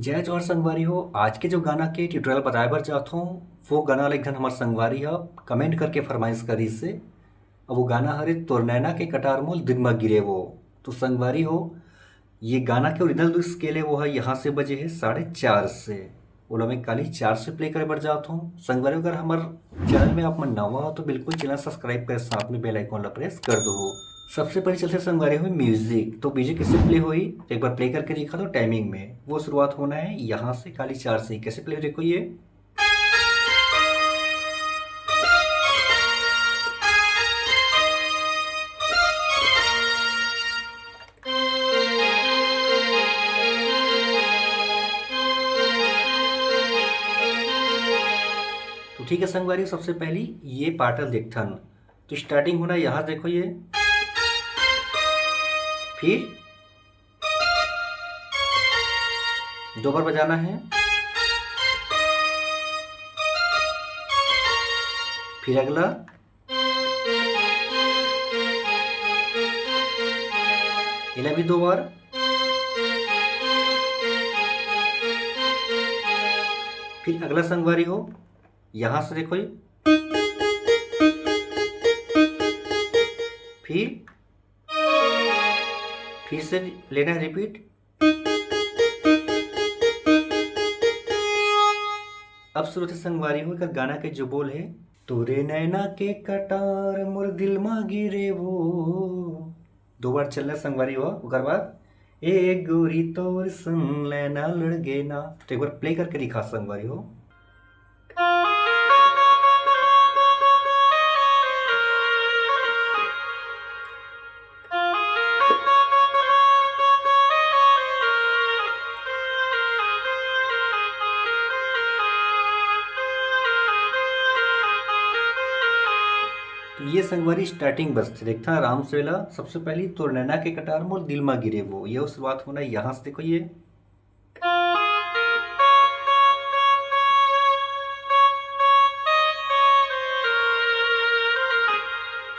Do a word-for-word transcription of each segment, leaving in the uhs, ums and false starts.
जय जोहार संगवारी हो। आज के जो गाना के ट्यूटोरियल बताए बर जात हूँ, वो गाना ला एक झन हमर संगवारी ह कमेंट करके फरमाइश करिस हे। अब वो गाना हरे तोर नैना के कटार मोर दिल मा गिरे वो। तो संगवारी हो, ये गाना के ओरिजिनल जो स्केल है वो है यहाँ से बजे है साढ़े चार से। ओला मैं काली चार से प्ले करे बर जात हूँ। संगवारी हो, अगर हमर चैनल में आप मन नवा हो तो बिल्कुल चैनल सब्सक्राइब करे साथ में बेल आइकन ला प्रेस कर दो हो। सबसे पहले चलते संगवारी हो म्यूजिक। तो म्यूजिक कैसे प्ले होई, एक बार प्ले करके दिखा दो टाइमिंग में। वो शुरुआत होना है यहाँ से काली चार से। कैसे प्ले हो देखो ये। तो ठीक है संगवारी, सबसे पहली ये पार्ट देखथन। तो स्टार्टिंग होना यहाँ देखो ये, फिर दो बार बजाना है, फिर अगला, इला भी दो बार, फिर अगला संगवारी हो, यहाँ से देखो ये, फिर फिर से लेना है रिपीट। अब शुरू से संगवारी हो, एकर गाना के जो बोल है, तोरे नैना के कटार मोर दिल मा गिरे वो। दो बार चलना संगवारी हो, ओकर बाद, ए गोरी तोर सन नैना लड़ गे ना। तो एक बार प्ले करके दिखा संगवारी हो। तो ये संगवारी स्टार्टिंग बजथे, देखथन आराम से एला। सबसे पहली तोर नैना के कटार मोर दिल मा गिरे वो, ये शुरुआत होना है यहाँ से। देखो ये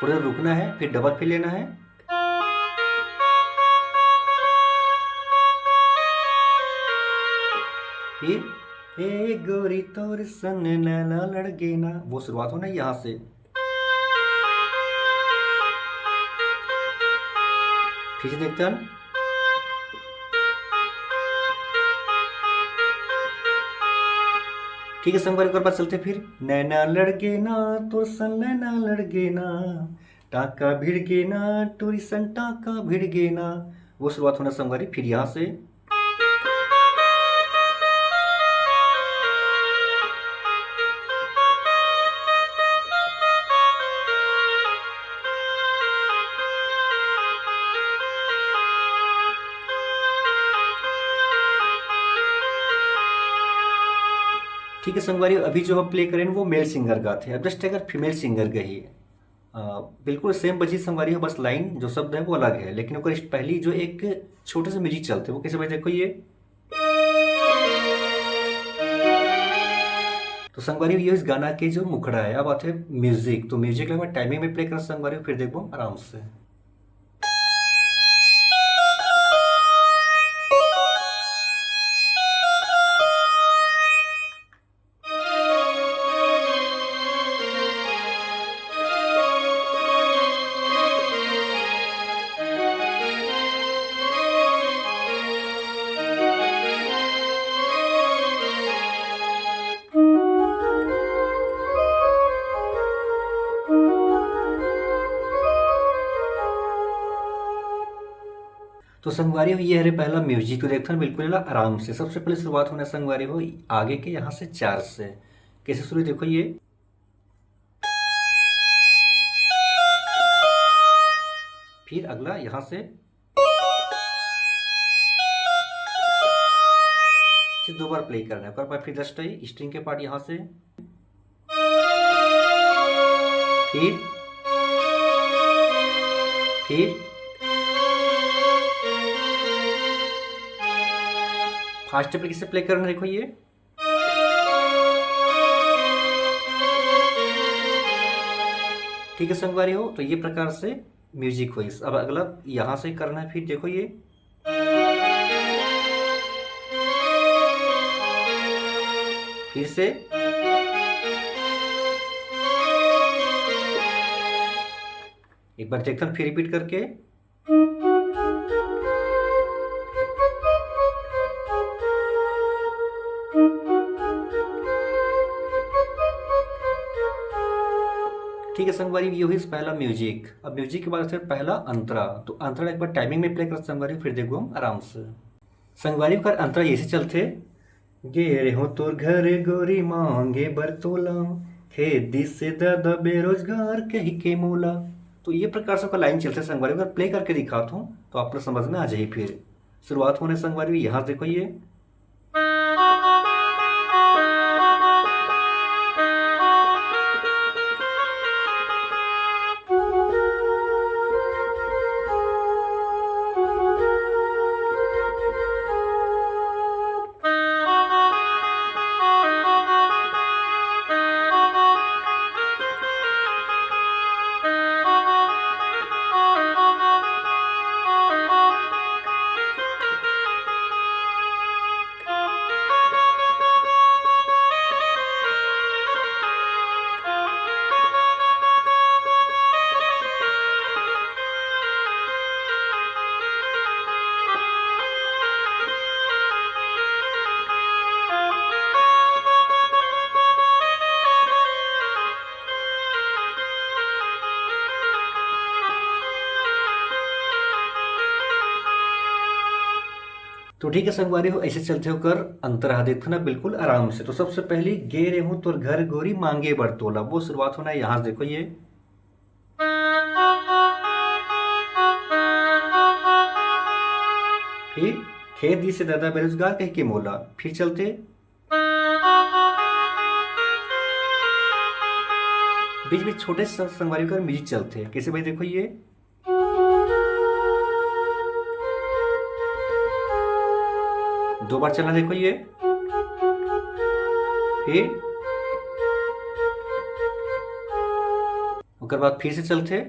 थोड़ा रुकना है, फिर डबल फिर लेना है, फिर ए गोरी तोर सन नैना लड़ गे ना, वो शुरुआत होना है यहाँ से। फिर से देखते हैं। ठीक है संगवारी, एक बार चलते फिर। नैना लड़ गे ना, तोर सन नैना लड़ गे ना, टाका भिड़ गे ना, टूरी सन टाका भिड़ गे ना, वो शुरुआत होना संगवारी। फिर यहाँ से ठीक है संगवारी, अभी जो हम प्ले करें वो मेल सिंगर गात है। अब जस्ट अगर फीमेल सिंगर गई है, अ, बिल्कुल सेम बजी संगवारी हो, बस लाइन जो शब्द है वो अलग है, लेकिन ओकर पहली जो एक छोटे से म्यूजिक चलते वो कैसे बजे देखो ये। तो संगवारी ये इस गाना के जो मुखड़ा है। अब आते हैं म्यूजिक। तो म्यूजिक ला मैं टाइमिंग में प्ले कर संगवारी, फिर देखो आराम से। तो संगवारी हो, ये हरे पहला म्यूजिक। तो देखथन बिल्कुल एला आराम से। सबसे पहले शुरुआत होना संगवारी हो आगे के यहाँ से चार से। कैसे शुरू देखो ये। फिर अगला यहाँ से सिर्फ दो बार प्ले करना है। ओकर बाद फिर जस्ट स्ट्रिंग के पार्ट यहाँ से, फिर, फिर फास्ट पे कैसे प्ले करना है, देखो ये। ठीक है संगवारी हो, तो ये प्रकार से म्यूजिक हो। इस, अब अगला यहाँ से करना है, फिर देखो ये। फिर से एक बार देखथन, फिर रिपीट करके। ठीक है संगवारी, ये होइस पहला म्यूजिक। अब म्यूजिक के बाद फिर पहला अंतरा। तो अंतरा एक बार टाइमिंग में प्ले कर संगवारी, फिर देखबो हम आराम से। संगवारी, ओकर अंतरा ऐसे चलथे। गे रेहों तोर घर गोरी मांगे बर तोला, खेत दिस से दादा बेरोजगार कहि के मोला। तो ये प्रकार से ओकर लाइन चलथे संगवारी, अगर प्ले करके दिखात हूँ तो आप लोग समझ में आ जाही। फिर शुरुआत होने संगवारी, यहाँ देखो ये। तो ठीक है संगवारी हो, ऐसे चलथे ओकर अंतरा, देखो ना, बिल्कुल आराम से। तो सबसे पहली गे रेहों तोर घर गोरी मांगे बर तोला, वो शुरुआत होना है यहाँ से। देखो ये, फिर खेत दिस से दादा बेरोजगार कहि के मोला, फिर चलथे बीच बीच छोटे स-, संगवारी कर म्यूजिक चलथे। कैसे भाई, देखो ये दो बार चलना, देखो ये, फिर ओकर बाद फिर से चलथे।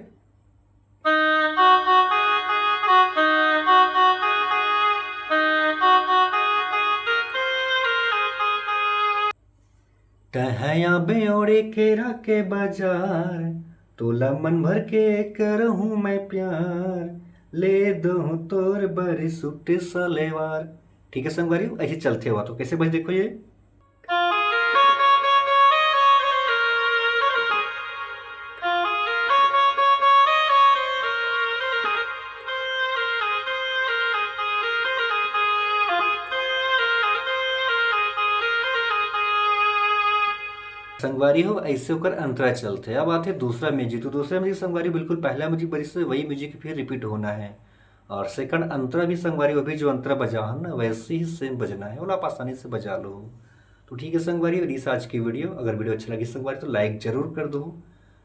तहया बेओड़े केरा के बाजार, तोला मन भर के करहूँ मैं प्यार, ले दूँ तोर बर सूट सलवार। ठीक है संगवारी, ऐसे चलथे हुआ। तो कैसे बज, देखो ये। संगवारी हो, ऐसे ओकर अंतरा चलथे। अब आथे दूसरा म्यूजिक। तो दूसरा म्यूजिक संगवारी बिल्कुल पहला म्यूजिक बजिस हे, वही म्यूजिक फिर रिपीट होना है। और सेकंड अंतरा भी संगवारी, वो भी जो अंतरा बजा हन ना, वैसे ही सेम बजना है, ओला आप आसानी से बजा लो। तो ठीक है संगवारी, और इस आज की वीडियो, अगर वीडियो अच्छा लगी संगवारी तो लाइक जरूर कर दो।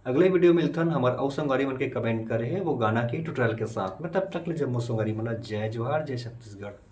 अगले वीडियो मिलथन हमर अउ संगवारी मन के कमेंट करे हे वो गाना के ट्यूटोरियल के साथ में। तब तक ले जम्मो संगवारी मन ला जय जोहार, जय छत्तीसगढ़।